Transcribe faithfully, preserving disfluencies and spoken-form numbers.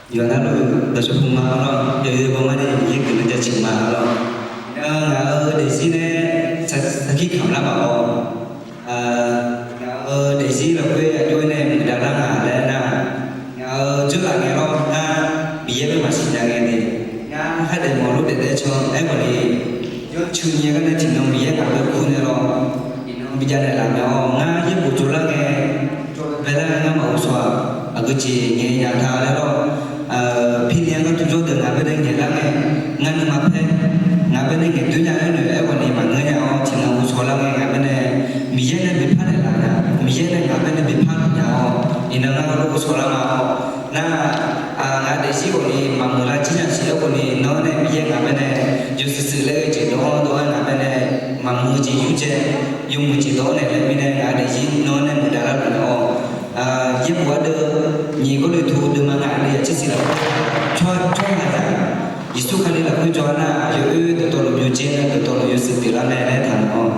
Yawqha navluf dawqshawr puma lawr, yawqha bawma nae Miqyaer guiqlanq jaceuq ma lawr. Ngaq-euq daefzir nae sarkir kamq lar maqawr. Ngaq-euq daefzir lafkhoer aqjox-aer nae muiqdav lar nga laer nar, ngaq-euq dzeurlaf ngae lawr ngar Miqyaer bae maqsiq nya ngae ni, ngar khardaef mawq lof daef daef can aerkhawf ni, yawr cu nyae gar nae tiqnan Miqyaer ngaq bae kur nae lawr, iqnan bijav naeqlaf mae-awr, ngar yaerbof tsovlar ngae, tsov baelar ngae ngar maqghov shawq-aq, aqgeu jeq ngaeq nya ta laer lawr. Pirni-anr gar tuvjawr deuq ngaq bae nae ngaeqlar ngae, ngar nuima paer, ngaq bae nae ngaeq doer nya-aer noeq aerkhawf ni maqngeur nya-awr, tiqnan ghov shawq lar ngae ngaq bae nae Miqyaer nae bipar naeqlaf nya, Miqyaer nae ngaq bae nae bipar naeq nya-awr, iqnan ngar lof ghov shawq lar ma-awr, nar, ngaq daefzir khawf ni maqmuiq lar jir nya siq aerkhawf ni, nawr nae Miqyaer ngaq bae nae yawshuif shuif laer ghae jeq dawr-awr dawr-aer ngaq bae nae maqmuiq-eu jeq yurdzae, yawmuiq jeq dawr-awr naeq laer mirnae ngaq daefzir nawr nae muiqdav lar luf naeq-awr, yaerbof ardeuv, nyiq Gawrliqtu deuvma ngaq aqli-aq tser siq lafkhoer, tsawrhaqzaq, Yeqsur Kali lafkhoer jawr-a nar, aqyawf oe dawqtawvluf byovdzae nae dawqtawvluf yawshuif pyeuflar mae laer taqnawq-awr,